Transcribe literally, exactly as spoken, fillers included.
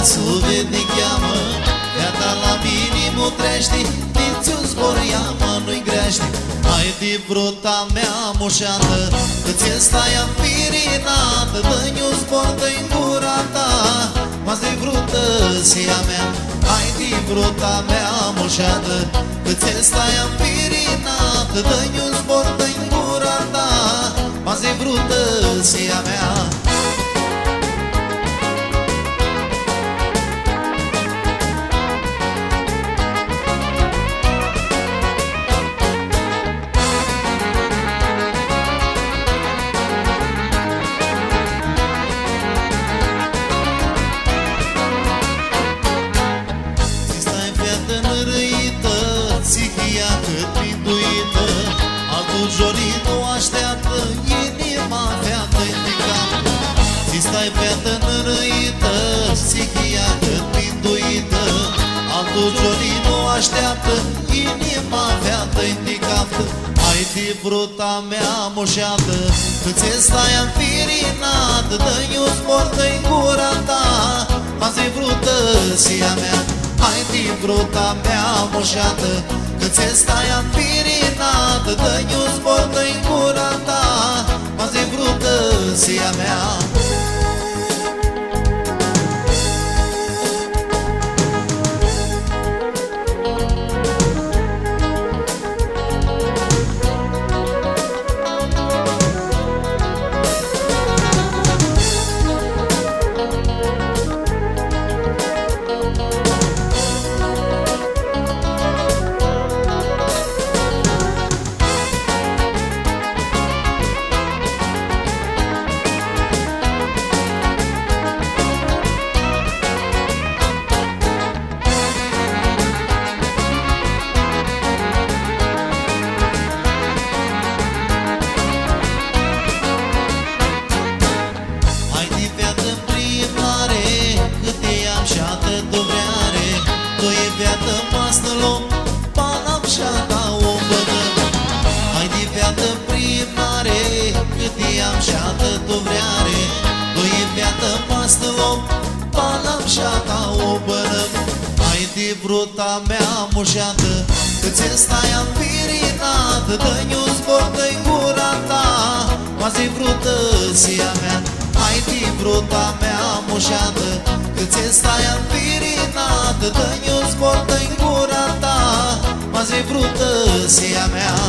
Suvit nj-cheamã, feata la mini mutreashti, nitsi un zbor ea mã nu-nj greashti. Haidi, vruta mea mushatã, cãtse stai anfirinatã, dã-nj un zbor di-n gura ta, ma s-di vrutã s-hii a mea. Haidi, vruta mea mushatã, cãtse stai anfirinatã, dã-nj un zbor di-n gura ta, ma s-di vrutã s-hii a mea. Tsi stai featã nãrãitã, tsi hii ahãt minduitã, altu zori nu ashteaptã, inima featã-i ti caftã. Tsi stai featã nãrãitã, tsi hii ahãt minduitã, altu zori nu ashteaptã, inima featã-i ti caftã. Haidi, vruta mea mushatã, cãtse stai anfirinatã, dã-nj un zbor di-n gura ta, ma s-di vrutã s-hii a mea. Haidi, vruta mea mushatã, cãtse stai anfirinatã, dã-nj un zbor di-n gura ta, ma s-di vrutã s-hii a mea. Haidi, featã, mprimnari, cãt ti am mushatã tu vreari, tu i featã, ma s-nã lom, pana mushata u bãnãm. Haidi, featã, mprimnari, cãt ti am mushatã tu vreari, tu i featã, ma s-nã lom, pana mushata u bãnãm. Haidi, vruta mea mushatã, cãtse stai anfirinatã, dã-nj un zbor di-n gura ta, ma s-di vrutã s-hii a mea. Haidi, vruta mea mushatã, cãtse stai anfirinatã, dã-nj un zbor di-n gura ta, ma s-di vrutã s-hii a mea.